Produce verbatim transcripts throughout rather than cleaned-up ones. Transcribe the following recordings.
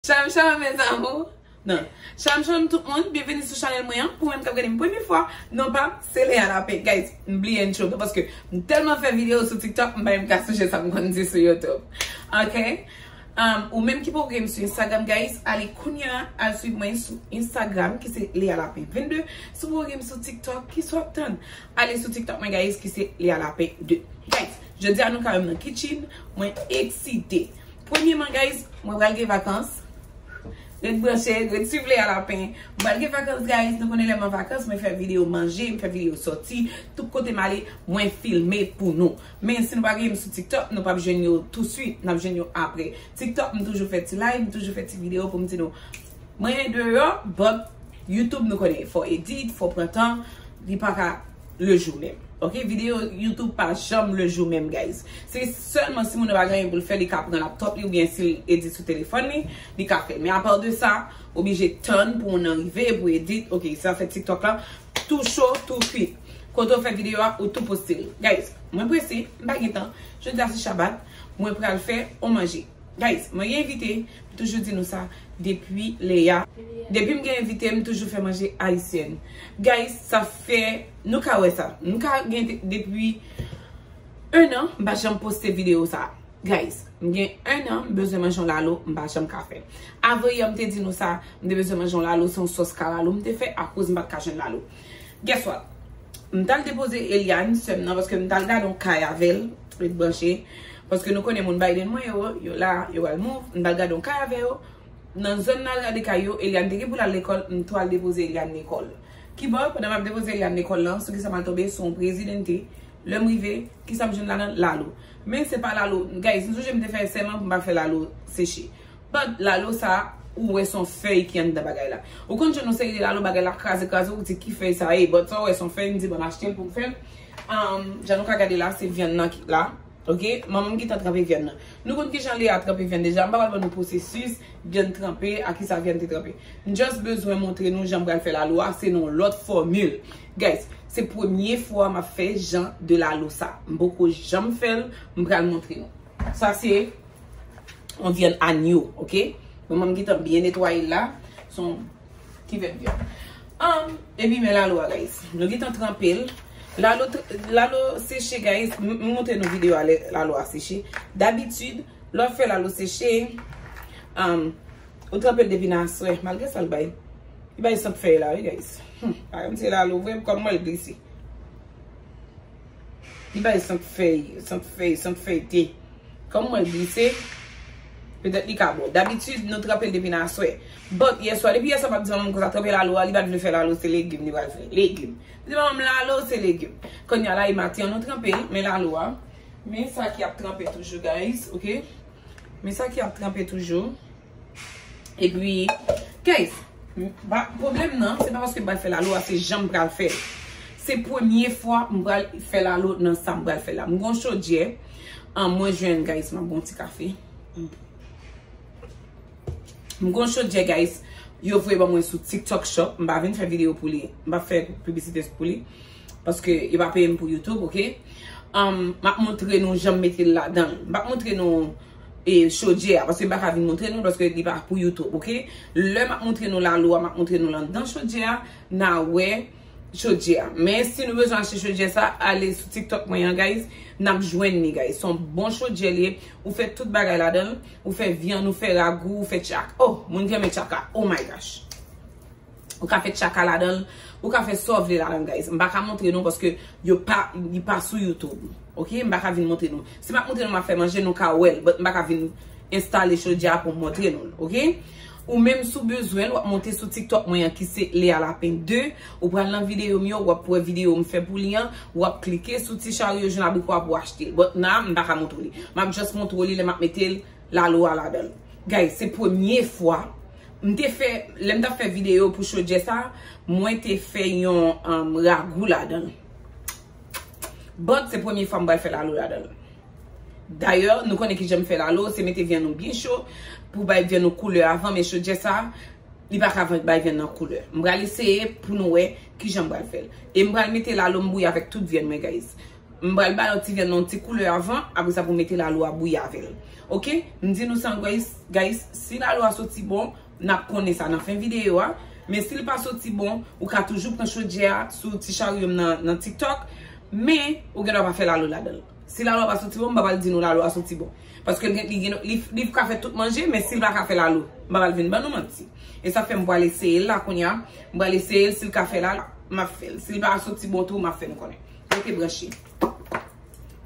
Shalom, shalom, mes amours. Non. Shalom, shalom tout moun. Byenveni sou chanèl mwen an. Pou menm k ap gade m premye fwa, non pa m se Lea Lapin. Guys, m bliye intro m paske m tèlman fè videyo sou TikTok, m pa menm ka sonje sa m konn di sou YouTube. Ok? Um, ou menm ki poko gen m sou Instagram, guys, ale kounye a, al swiv mwen sou Instagram, ki se Lea Lapin vennde. Si w poko gen m sou TikTok, kisa w ap tann? Ale sou TikTok mwen, guys, ki se Lea Lapin de. Guys, jodi a nou ka wè m nan kitchen, mwen eksite. Premyeman, guys, mwen pral gen vakans. Ret branche, ret swiv Lea Lapin. Mwen pral gen vakans, guys. Nou konnen lè m an vakans, mwen fè videyo manje, mwen fè videyo sòti. Tout kote m ale, mwen filme pou nou. Men si nou pa gen m sou TikTok, nou p ap jwenn yo touswit. N ap jwenn yo apre. TikTok, m toujou fè ti live, m toujou fè ti videyo pou m di nou. Mwen deyò, but YouTube nou konnen, fò edit, fò pran tan, li pa ka le jou menm. Ok, videyo YouTube pa janm le jou menm, guys. Se sèlman si moun nan pa gen anyen pou l fè, li ka pran laptop li oubyen si l edit sou telefòn li, li ka fè l. Men apa de sa, oblije tann pou moun nan rive, pou edit. Ok, sa fè TikTok la tou cho, tou kwit. Kote w fè videyo a, ou tou poste l. Guys, mwen prese, m pa gen tan. Jodi a se Shabbat, mwen pral fè on manje. Guys, mwen gen envite, m toujou di nou sa, depi Lea. Depi m gen envite, m toujou fè manje ayisyèn. Guys, sa fè, nou ka wè sa. Nou ka gen de- depi un an, m pa janm poste videyo sa. Guys, m gen un an, m bezwen manje yon lalo, m pa janm ka fè. Avan yè, m te di nou sa, m te bezwen manje yon lalo, se yon sòs kalalou m te fè, akoz m pa t ka jwenn lalo. Guess what? M t al depoze Eliane, sè m nan, paske m t al gade yon kay avè l, ret branche. Paske nou konnen moun Biden mwen yo, yo la, yo al move. M t al gade yon kay avè yo. Nan zòn nan al gade kay yo, Eliane te gen pou l al lekòl, m tou al depoze Eliane lekòl. Kibò, pandan m ap depoze Eliane lekòl lan, sou kisa m al tonbe? Sou yon Presidente. Lè m rive, kisa m jwenn ladan? Lalo. Men se pa lalo. Guys, nou sonje m te fè sèman pou m pa fè lalo seche. But lalo sa, ou wè se yon fèy ki anndan bagay la. Ou konn jwenn yon seri de lalo, bagay la kraze kraze, ou di ki fèy sa ye. But sa w wè se yon fèy, m di bon, m achte l pou m fè l. Um, jan nou ka gade la, se vyann nan ki la. Ok, manman m gentan tranpe vyann nan. Nou konn kijan Lea tranpe vyann deja, m pa pral ban nou pwosesis vyann tranpe, a kisa vyann te tranpe. M just bezwen montre nou jan m pral fè lalo a, se nan yon lòt fòmil. Guys, se premye fwa m ap fè jan de lalo sa. M poko janm fè l, m pral montre nou. Sa se yon vyann anyo, ok? Manman m gentan byen netwaye l la. Se yon kivèt vyann. Um, epi men lalo a, guys. Nou gentan tranpe l. Lalo, tr- lalo seche, guys. M m montre nou videyo a lè lalo a seche. Dabitid, lè w fè lalo seche, um, ou tranpe l depi nan aswè. Malgre sa l bay. Li bay sant fèy la, wi, guys. Hmm, pa yon ti lalo, vre, kòm mwen l glise. Li bay sant fèy, sant fèy, sant fèy te. Kòm mwen glise, petèt li ka bon. Dabitid, nou tranpe l depi nan aswè. But, yèswa, depi yèswa, m ap di manman m konsa, tranpe lalo a, li pa t vle fè lalo, se legim li pral fè. Legim. M di manman m lalo, se legim. Kounye a la, e maten an, nou tranpe l, men lalo a. Men sa ki ap tranpe toujou, guys, ok? Men sa ki ap tranpe toujou. Epi, guys, m- ba- pwoblèm nan, se pa paske m pral fè lalo a, se jan m pral fè l. Se premye fwa m pral fè lalo nan sa m pral fè la. M gon chodyè, an, mwen jwenn, guys, m ap gon ti kafe. Mm. M gon chodyè, guys, yo voye ban mwen sou TikTok Shop. M pa vin fè videyo pou li. M pa fè piblisite pou li. Paske yo pa peye m pou YouTube, ok? Um, m ap montre nou jan m mete l ladan l. M p ap montre nou e chodyè a, paske m pa ka vin montre nou, paske li pa pou YouTube, ok? Lè m ap montre nou lalo a, m ap montre nou l anndan chodyè a, n a wè chodyè a. Men si nou bezwen achte chodyè sa, ale sou TikTok mwen an, guys, n ap jwenn li, guys. Se yon bon chodyè li ye. Ou fè tout bagay ladan l. Ou fè vyann, ou fè ragou, ou fè tchak. Oh, moun ki renmen tchaka. Oh my gosh. Ou ka fè tchaka ladan l, ou ka fè sa w vle ladan l, guys. M pa ka montre nou paske yo pa, li pa sou YouTube. Ok? M pa ka vin montre nou. Si m ap montre nou m ap fè manje, nou ka wè l, but m pa ka vin enstale chodyè a pou m montre nou l, ok? Ou menm si w bezwen l, w ap monte sou TikTok mwen an ki se Lea Lapin de. Ou pral nan videyo m yo, w ap wè videyo m fè pou li an, w ap klike sou ti chari yo jwenn abriko a pou w achte l. But nan, m pa ka montre w li. M ap just montre w li lè m ap mete l lalo a ladan l. Guys, se premye fwa m te fè, lè m t ap fè videyo pou chodyè sa, mwen te fè yon um, ragou ladan l. But se premye fwa m pral fè lalo ladan l. Dayè, nou konnen kijan m fè lalo, se mete vyann nou byen cho pou bay vyann nou koulè avan, men chodyè sa, li pa ka bay vyann nan koulè. M pral eseye pou nou wè kijan m pral fè l. E m pral mete lalo m bouyi avèk tout vyann mwen, guys. M pral ba yon ti vyann nan yon ti koulè avan, apre sa pou mete lalo a bouyi avè l. Oke? M di nou sa, guys, guys, si lalo a soti bon, n ap konnen sa nan fen videyo a. Men si l pa soti bon, ou ka toujou pran chodyè a sou ti charyo m nan, nan TikTok, men ou gen dwa pa fè lalo ladan l. Si lalo a pa soti bon, m pa pral di nou lalo a soti bon. Paske li gen, li gen, li, li ka fè tout manje, men si l pa ka fè lalo, m pa pral vin ban nou manti. E sa fè m pral eseye l la kounye a. M pral eseye l, si l ka fè lalo, m ap fè l. Si l pa soti bon tou, m ap fè nou konnen. Rete branche.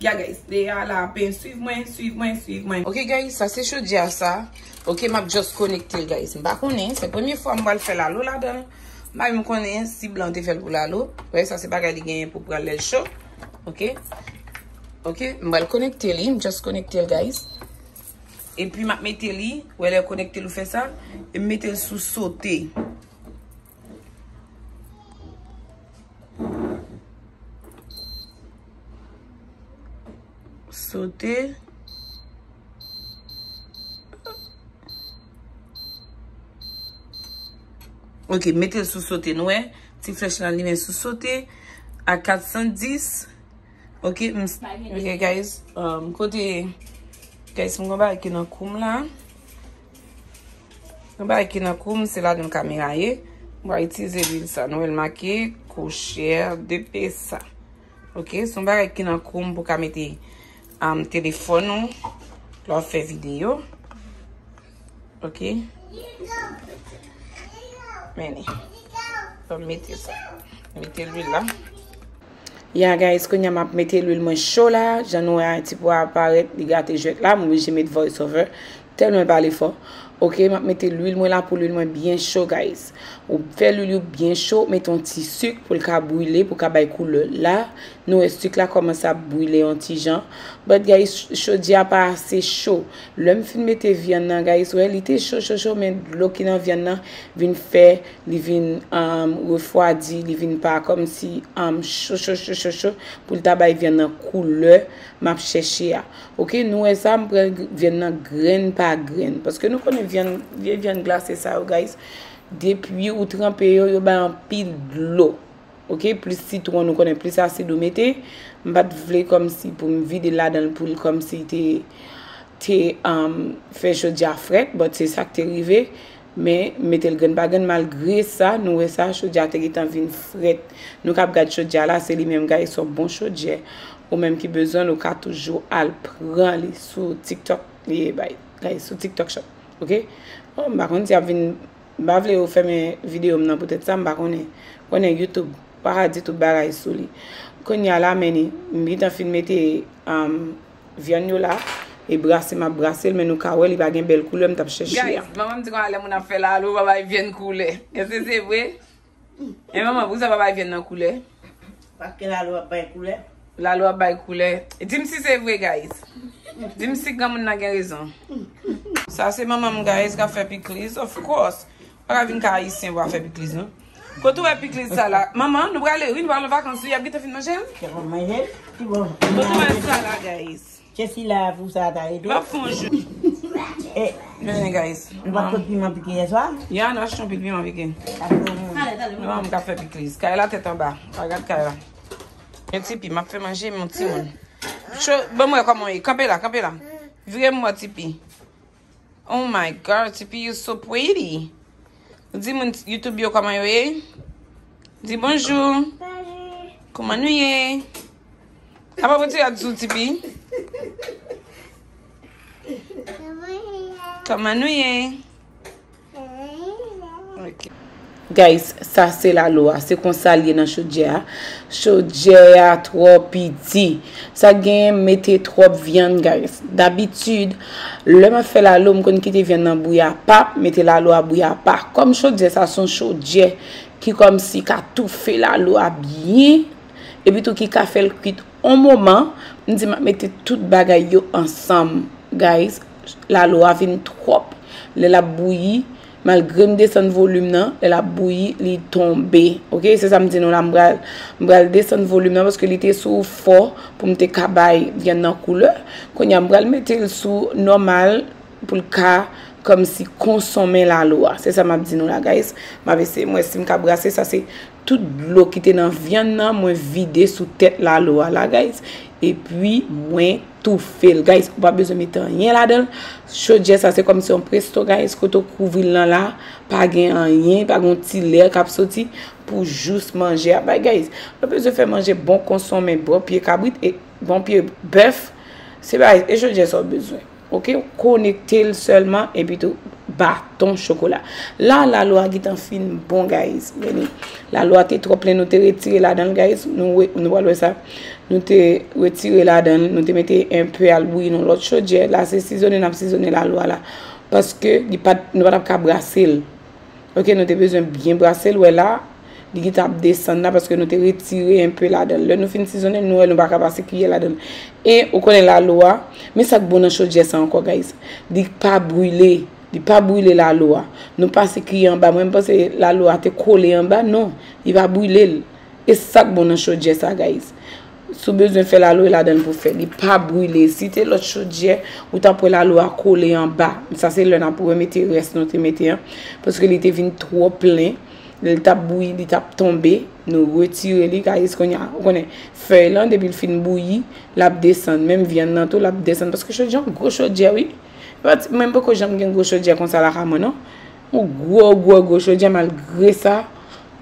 Ya, guys, Lea la pen, swiv mwen, swiv mwen, swiv mwen. Ok, guys, sa se chodyè a sa. Ok, m ap just konekte l, guys. M pa konnen, se premye fwa m pral fè lalo ladan l. M pa menm konnen si blan te fè l pou lalo. Wè, sa se bagay li genyen pou pral lè l cho. Ok. Ok, m pral konekte li, m just konekte l, guys. Epi m ap mete li, wè lè konekte l ou fè sa, e m mete l sou sote. Sote. Ok, mete l sou sote, nou wè. Ti flèch la limen sou sote. A kat san dis. Ok, m, ok, guys. Um, kote, guys, m gon bagay ki nan kou m la. Yon bagay ki nan kou m, se ladan kamera ye. M pral itilize lwil sa. Nou wè l make Cocher de Pesa. Ok, se yon bagay ki nan kou m pou ka mete, um, telefòn ou lè w ap fè videyo. Ok. Men li. Fò m mete sa. Mete lwil la. Ya, guys, kounye a m ap mete lwil mwen cho la. Jan nou wè a, ti pwa a parèt, li gate jwèt la. M oblije met voice over. Tèlman l pale fò. Ok, m ap mete lwil mwen la pou lwil mwen byen cho, guys. Ou fè lwil ou byen cho, mete yon ti sik pou l ka brile, pou l ka bay koulè la. Nou wè sik la kòmanse ap brile yon ti jan. But, guys, ch-, chodyè a pa ase cho. Lè m fin mete vyann nan, guys, wè, li te cho, cho, cho, men dlo ki nan vyann nan vin fè li vin, um, refwadi, li vin pa kòmsi, um, cho, cho, cho, cho, cho, pou l ta bay vyann nan koulè m ap chèche a. Ok, nou wè sa, m pran vyann nan grenn pa grenn. Paske nou konnen vyann, vye vyann glase sa yo, guys, depi ou tranpe yo, yo bay anpil dlo. Ok, plis sitwon, nou konnen plis asid ou mete. M pa t vle kòmsi pou m vide l ladan l pou l kòmsi te, te, um, fè chodyè a frèt, but se sa k te rive. Men, m mete l grenn pa grenn, malgre sa, nou wè sa, chodyè a te gentan vin frèt. Nou k ap gad chodyè a la, se li menm, guys, se yon bon chodyè. Ou menm ki bezwen l, ou ka toujou al pran li sou TikTok, li ye, bay, guys, sou TikTok Shop, ok? Oh, m pa konn si ap vin, m pa vle yo fèmen videyo m nan poutèt sa, m pa konnen. Konnen YouTube, pa ka di tout bagay sou li. Kounye a la, men li, m gentan fin mete, um, vyann yo la, e brase m ap brase l, men nou ka wè li pa gen bèl koulè m t ap chèche a. Guys, manman m di konsa lè moun ap fè lalo, pa bay vyann koulè. Èske se vre? E manman, poukisa pa bay vyann nan koulè? Paske lalo ap bay koulè. Lalo ap bay koulè. Di m si se vre, guys. Di m si granmoun nan gen rezon. Sa se manman m, guys, k ap fè pikliz, of course. Pa ka vin ka ayisyen pou al fè pikliz, non. Kote w wè pikliz sa la? Manman, nou prale, wi, nou pral an vakans, wi, y ap gentan fin manje l. Se pou manje l, ki bon. Kote w wè sa la, guys? Chesi la pou sa ta rete. M ap fè yon jou. Eh, men, guys. Nou pa t pot piman pike yè swa? Ya, nou achte yon pil piman pike. Sa pou moun. Manman m ka fè pikliz. Kay la tèt anba. Pa gad kay la. Men Tipi, m ap fè manje, mon timoun. Cho, ban m wè kòman w ye. Kanpe la, kanpe la. Vire m wè Tipi. Oh my God, Tipi, you so pretty. Di moun YouTube yo kòman yo ye. Di bonjou. Bonjou. Kòman nou ye? Apa pou ti gad sou Tipi? Kòman nou ye? Ok. Guys, sa se lalo a. Se konsa l ye nan chodyè a. Chodyè a twò piti. Sa genyen mete twòp vyann, guys. Dabitid, lè m ap fè lalo, m konn kite vyann nan bouyi apa, mete lalo a bouyi apa. Kòm chodyè sa se yon chodyè ki kòmsi ka toufe lalo a byen, epi tou ki ka fè l kwit on moman, m di m ap mete tout bagay yo ansanm, guys. Lalo a vin twòp. Lè l ap bouyi, malgre m desann volim nan, lè l ap bouyi, li tonbe. Ok, se sa m di nou la, m pral, m pral desann volim nan, paske li te sou fò pou m te ka bay vyann nan koulè. Kounye a, m pral mete l sou nòmal pou l ka kòmsi konsonmen lalo a. Se sa m ap di nou la, guys. M ap eseye, m wè si m ka brase. Sa se Tout dlo ki te nan vyann nan, mwen vide sou tèt Lalo a la, guys. Epi mwen toufe l, guys. Ou pa bezwen mete anyen ladan l. Chodyè sa, se kòmsi yon presto, guys. Kote w kouvri l nan la, pa gen anyen, pa gen yon ti lè k ap soti pou jous manje a bay, guys. Nou bezwen fè manje bon konsonmen, bon pye kabrit, e bon pye bèf. Se bagay, e chodyè sa w bezwen. Ok, w konekte l sèlman, epi tou baton chokola. La, Lalo a gentan fin bon, guys. Vini. Lalo a te twò plen, nou te retire ladan l, guys. Nou, we- nou pral wè sa. Nou te retire ladan l, nou te mete enpe al bouyi nan lòt chodyè. La, se sizonnen n ap sizonnen Lalo a la. Paske li pa t, nou pa t ap ka brase l. Ok, nou te bezwen byen brase l, wè la, li gentan ap desann la, paske nou te retire enpe ladan l. Lè nou fin sizonnen l, nou wè nou pa ka pase kiyè ladan l. E, ou konnen Lalo a, men sa k bon nan chodyè sa ankò, guys. Li pa brile, li pa brile Lalo a. Nou pase kiyè anba, mwen m panse Lalo a te kole anba, non, li pa brile l. E sa k bon nan chodyè sa, guys. Si w bezwen fè Lalo, e ladan l pou fè. Li pa brile. Si te lòt chodyè, ou t ap wè Lalo a kole anba. Sa se lè n ap remete rès nou te mete an. Paske li te vin twò plen. Lè l t ap bouyi, li t ap tonbe. Nou retire li, guys. Kounye a, ou konnen, fèy lan, depi l fin bouyi, l ap desann. Menm vyann nan tou, l ap desann. Paske chodyè yon gwo chodyè, wi. Mwen poko janm gen gwo chodyè konsa lakay mwen, non. Yon gwo, gwo, gwo chodyè, malgre sa,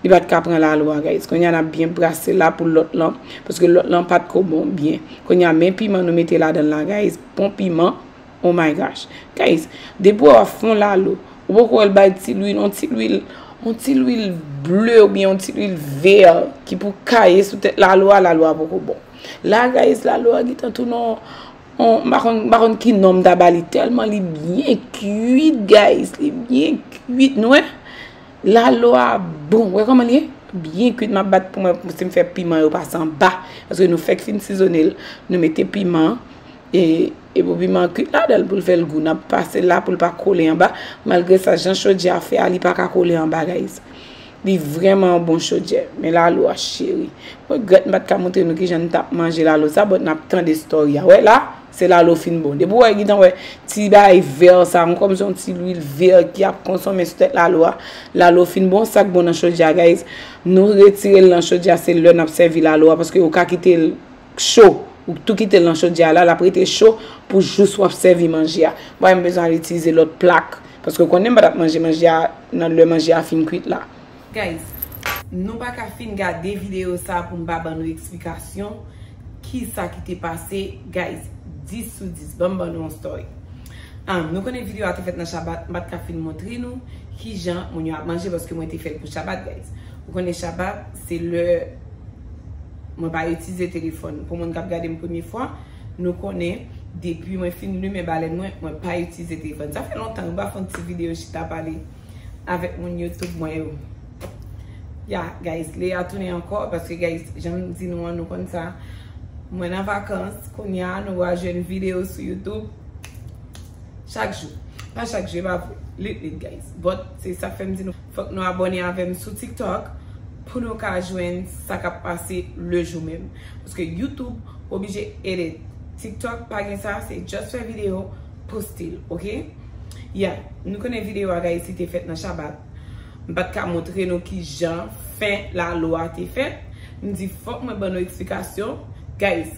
li pa t ka pran Lalo a, guys. Kounye a n ap byen brase la pou lòt lan, paske lòt lan pa t ko bon byen. Kounye a men piman nou mete ladan l la, guys. Bon piman, oh my gosh. Guys, depi w ap fè yon Lalo, ou poko wè l bay ti lwil, yon ti lwil, yon ti lwil ble oubyen yon ti lwil vè ki pou kaye sou tèt Lalo a, Lalo a poko bon. La, guys, Lalo a gentan tounen yon, m pa konn, m pa konn ki non m ta ba li, tèlman li byen kuit, guys. Li byen kuit, nou wè. Lalo a bon. Wè kòman li ye? Byen kuit, m ap bat pou mwen, si m fè piman yo pase anba. Paske nou fèk fin sizonnen l, nou mete piman, e, e pou piman kuit ladan l pou l fè l gou. N ap pase l la pou l pa kole anba. Malgre sa, jan chodyè a fè a, li pa ka kole anba, guys. Li vrèman yon bon chodyè. Men Lalo a, cheri. Mwen regrèt m pa t ka montre nou kijan n t ap manje Lalo sa, but n ap tande story a. Wè la, se Lalo fin bon. Depi w wè, gentan wè, ti bagay vè sa, yon kòmsi yon ti lwil vè ki ap konsonmen sou tèt Lalo a. Lalo fin bon, sa k bon nan chodyè a, guys. Nou retire l nan chodyè a, se lè n ap sèvi Lalo a, paske ou ka kite l cho. Ou tou kite l nan chodyè a la, l ap rete cho pou jous w ap sèvi manje a. Mwen, m bezwen al itilize lòt plak. Paske w konnen m pa t ap manje manje a nan lè manje a fin kuit la. Guys, nou pa ka fin gade videyo sa pou m pa ban nou eksplikasyon kisa ki te pase. Guys, dis sou dis, ban m ban nou yon story. Ah, nou konnen videyo a te fèt nan Shabbat, m pa t ka fin montre nou kijan moun yo ap manje paske mwen te fè l pou Shabbat, guys. Ou konnen Shabbat, se lè mwen pa itilize telefòn. Pou moun k ap gade m premye fwa, nou konnen, depi mwen fin limen balèn mwen, mwen pa itilize telefòn. Sa fè lontan, mwen pa fè yon ti videyo chita pale avèk moun YouTube mwen yo. Ya, guys, Lea tounen ankò, paske, guys, jan m di nou an, nou konn sa. Mwen nan vakans, kounye a, nou va jwenn videyo sou YouTube chak jou. Pa chak jou, e pa vre. Lit, lit, guys. But, se sa k fè m di nou, fòk nou abòne avè m sou TikTok pou nou ka jwenn sa k ap pase le jou menm. Paske YouTube oblije edit. TikTok pa gen sa, se just fè videyo, poste l, ok? Ya, nou konnen videyo a, guys, li te fèt nan Shabbat. M pa t ka montre nou kijan fen Lalo a te fèt. M di fòk mwen ban nou eksplikasyon. Guys,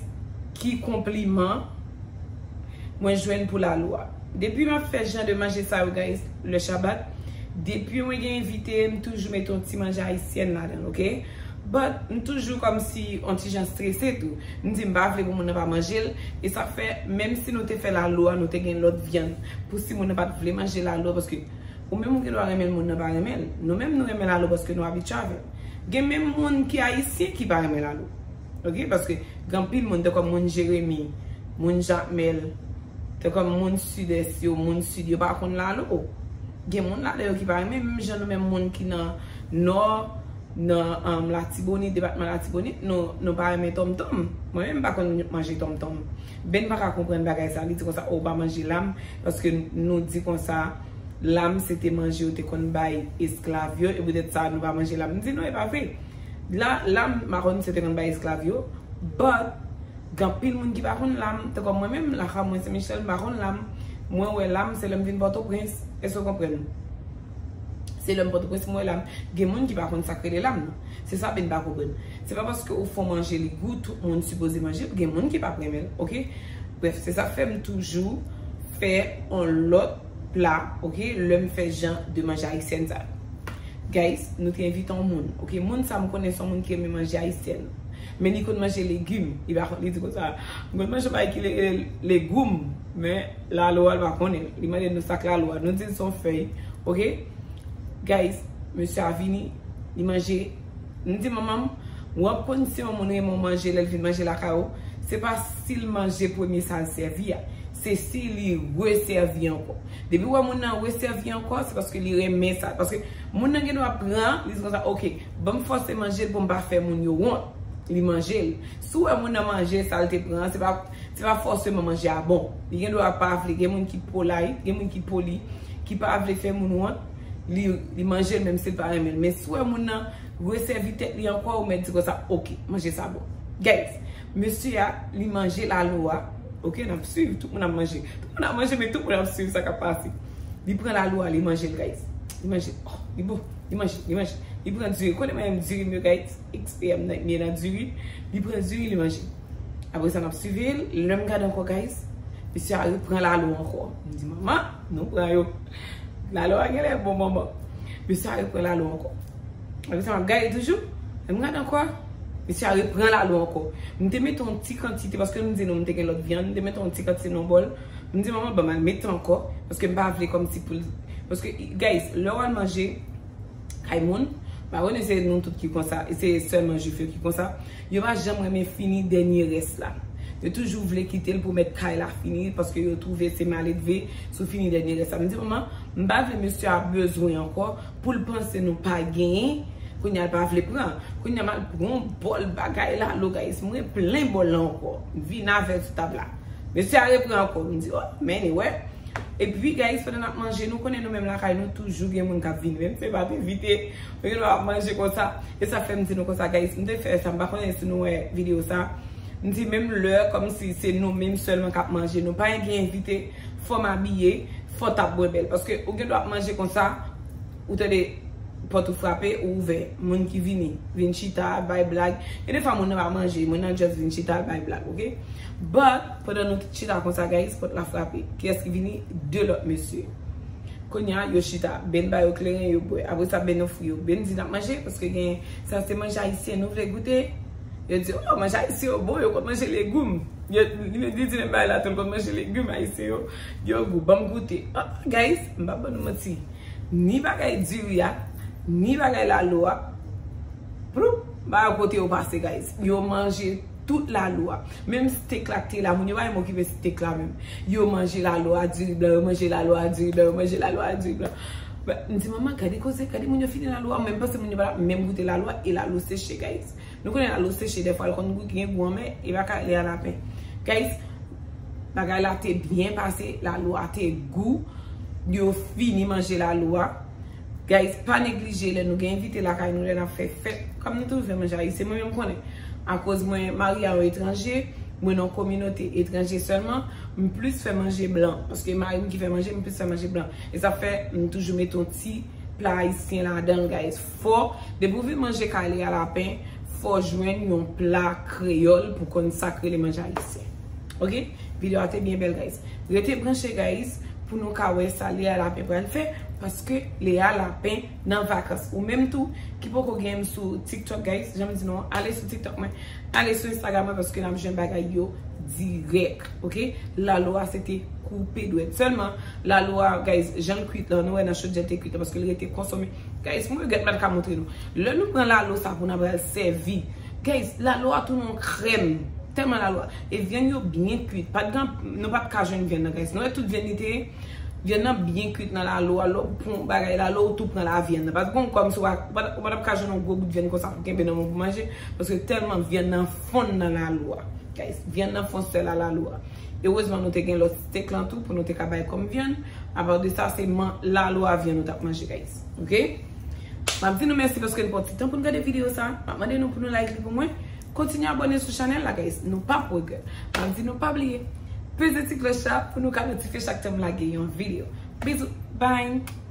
ki konpliman mwen jwenn pou Lalo a. Depi m ap fè jan de manje sa yo, guys, le Shabbat, depi mwen gen envite, m toujou mete yon ti manje ayisyèn ladan l, ok? But, m toujou kòmsi yon ti jan strese tou. M di m pa vle pou moun nan pa manje l, e sa fè, menm si nou te fè Lalo a, nou te gen lòt vyann. Pou si moun nan pa t vle manje Lalo a, paske ou menm ou gen dwa renmen l, moun nan pa renmen l. Nou menm nou renmen Lalo paske nou abitye avè l. Gen menm moun ki ayisyen ki pa renmen Lalo. Ok? Paske gen anpil moun, tankou moun Jeremi, moun Jakmèl, tankou moun Sidès yo, moun Sid yo pa konn Lalo. Gen moun ladan yo ki pa renmen, menm jan nou menm moun ki nan Nò, nan, um, Latibonit, depatman Latibonit, nou, nou pa renmen tonmtonm. Mwen menm m pa konn manje tonmtonm. Ben pa ka konprann bagay sa, li di konsa, "O, w pa manje lam," paske nou di konsa, lam se te manje yo te konn bay esklav yo, e poutèt sa nou pa manje lam. M di, "Non, e pa vre." La, lam, m pa konn si yo te konn bay esklav yo, but, gen anpil moun ki pa konn lam, tankou mwen menm, lakay mwen Sen Michèl, m pa konn lam. Mwen wè lam, se lè m vin Pòtoprens. Èske w konprann? Se lè m Pòtoprens m wè lam. Gen moun ki pa konn sa k rele lam non. Se sa Ben pa konprann. Se pa paske ou fè yon manje li gou, tout moun sipoze manje l. Gen moun ki p ap renmen l, oke? Brèf, se sa k fè m toujou fè yon lòt pla, oke? Lè m fè jan de manje ayisyèn sa. Guys, nou te envite yon moun, oke? Moun sa m konnen se yon moun ki renmen manje ayisyèn. Men li konn manje legim. Li pa konn, li di konsa, "M konn manje yon bagay ki rele legoum, men lalo a, l pa konnen." Li mande nou sa k lalo a. Nou di l se yon fèy, oke? Guys, mesye a vini, li manje. M di manman m, "W ap konn si yon moun renmen yon manje lè l vin manje lakay ou, se pa si l manje premye sa l sèvi a, se si li resèvi ankò." Depi w wè moun nan resèvi ankò, se paske li renmen sa. Paske moun nan gen dwa pran, li di konsa, "Oke, ban m fòse manje l pou m pa fè moun yo wont." Li manje l. Si w wè moun nan manje sa l te pran an, se pa, se pa fòseman manje a bon. Li gen dwa pa vle, gen moun ki polite, gen moun ki poli, ki pa vle fè moun wont, li, li manje l menm si l pa renmen l. Men si w wè moun nan resèvi tèt li ankò, ou mèt di konsa, "Oke, manje sa bon." Guys, mesye a, li manje lalo a. Oke, n ap swiv, tout moun ap manje. Tout moun ap manje, men tout moun ap swiv sa k ap pase. Li pran lalo a, li manje l, guys. Li manje l. Oh, li bon. Li manje, li manje. Li pran diri. Konnen mwen renmen diri m yo, guys. Eksperyen m nan, m ye nan diri. Li pran diri, li manje. Apre sa, n ap swiv l. Lè m gade ankò, guys, mesye a repran lalo ankò. M di, "Manman, nou pran yo." Lalo a genlè bon, manman. Mesye a repran lalo ankò. Apre sa, m ap gade toujou. Lè m gade ankò, mesye a repran lalo ankò. M te mete yon ti kantite, paske m di nou, m te gen lòt vyann. M te mete yon ti kantite nan bòl. M di, "Manman, ban m al mete ankò." Paske m pa vle kòmsi pou l. Paske, guys, lè w al manje, kay moun, m pa konnen se nou tout ki konsa, e se sèlman jwif yo ki konsa, yo pa janm renmen fini dènye rès la. Yo toujou vle kite l pou mèt kay la fini, paske yo twouve se maledve si w fini dènye rès la. M di, "Manman, m pa vle mesye a bezwen ankò, pou l panse nou pa genyen, kounye a l pa vle pran." Kounye a m al pran yon bòl bagay lalo, guys, mwen plen bòl la ankò. M vin avè l sou tab la. Mesye a repran ankò. M di, "Oh, men anyway." Epi, guys, pandan n ap manje, nou konnen nou menm lakay nou, toujou gen moun k ap vini. Menm si se pa t envite, nou gen dwa ap manje konsa. E sa fè m di nou konsa, guys, m te fè sa, m pa konnen si nou wè videyo sa. M di menm lè, kòmsi se nou menm sèlman k ap manje, nou pa gen envite, fò m abiye, fò tab mwen bèl. Paske ou gen dwa ap manje konsa, ou tande pòt ou frape, ou ouvè. Moun ki vini, vin chita, bay blag. Gen de fwa moun nan pa manje, moun nan just vin chita, bay blag, oke? But, pandan nou chita konsa, guys, pòt la frape. Kiyès ki vini? De lòt mesye. Kounye a, yo chita. Ben ba yo kleren, yo bwè. Apre sa, Ben ofri yo. Ben di, "N ap manje, paske gen, sa se manje ayisyen, nou vle goute?" Yo di, "Oh, manje ayisyen yo bon, yo konn manje legim." Yo, li, li di menm bagay la tou, l konn manje legim ayisyen yo, yo gou, ban m goute. Ah, guys, m pa ban nou manti. Ni bagay diri a, ni bagay lalo a, ploup, ba yo kote yo pase, guys. Yo manje tout lalo a. Menm steak la k te la, moun yo pa menm okipe steak la menm. Yo manje lalo a, diri blan, yo manje lalo a, diri blan, yo manje lalo a, diri blan. Ba, m di, "Manman, gade koze, gade moun yo fini lalo a." Mwen m panse moun yo pa t ap menm goute lalo a, e lalo seche, guys. Nou konnen lalo seche, dèfwa l konn gou, gen gou anmè, e pa ka lè a lapen. Guys, bagay la te byen pase, lalo a te gou, yo fini manje lalo a. Guys, pa neglije lè nou gen envite lakay nou, lè n ap fè fèt. Kòm nou toujou fè manje ayisyen, mwen menm m konnen. Akoz mwen marye a yon etranje, mwen nan yon kominote etranje sèlman, m plis fè manje blan. Paske mari m ki fè manje, m plis fè manje blan. E sa fè m toujou mete yon ti pla ayisyen ladan l, guys. Fò, depi w vin manje kay Lea Lapin, fò w jwenn yon pla kreyòl pou konn sa k rele manje ayisyen. Oke? Videyo a te byen bèl, guys. Rete branche, guys, pou nou ka wè sa Lea Lapin pral fè, paske Lea Lapin nan vakans. Ou menm tou, ki poko gen m sou TikTok, guys, jan m di nou an, ale sou TikTok mwen, ale sou Instagram mwen, paske n ap jwenn bagay yo dirèk, oke? Lalo a se te koupe dwèt. Sèlman, lalo a, guys, jan l kwit lan, nou wè nan chodyè l te kwit lan, paske l rete konsome. Guys, mwen regrèt m pa t ka montre nou. Lè nou pran lalo sa pou n ap al sèvi, guys, lalo a tounen yon krèm. Tèlman lalo a. E vyann yo byen kwit. Pa t gen, nou pa t ka jwenn vyann nan, guys. Nou wè tout vyann li te ye. Vyann nan byen kwit nan lalo a. Lè w pran yon bagay lalo, ou tou pran lavyann nan. Pa t gen kòmsi w pa, ou pa t, ou pa t ap ka jwenn yon gwo bout vyann konsa pou kenbe nan men w pou manje. Paske tèlman vyann nan fonn nan lalo a. Guys, vyann nan fonn sèl a lalo a. Erezman, nou te gen lòt steak lan tou pou nou te ka bay kòm vyann. Apa de sa, se man, lalo a vyann nou t ap manje, guys. Oke? M ap di nou mèsi paske n pran ti tan pou n gade videyo sa. M ap mande nou pou nou like li pou mwen. Kontinye abòne sou chanèl la, guys. Nou p ap regrèt. M ap di nou pa bliye peze ti klòch la pou nou ka notifye chak tan m lage yon videyo. Bizou. Bye.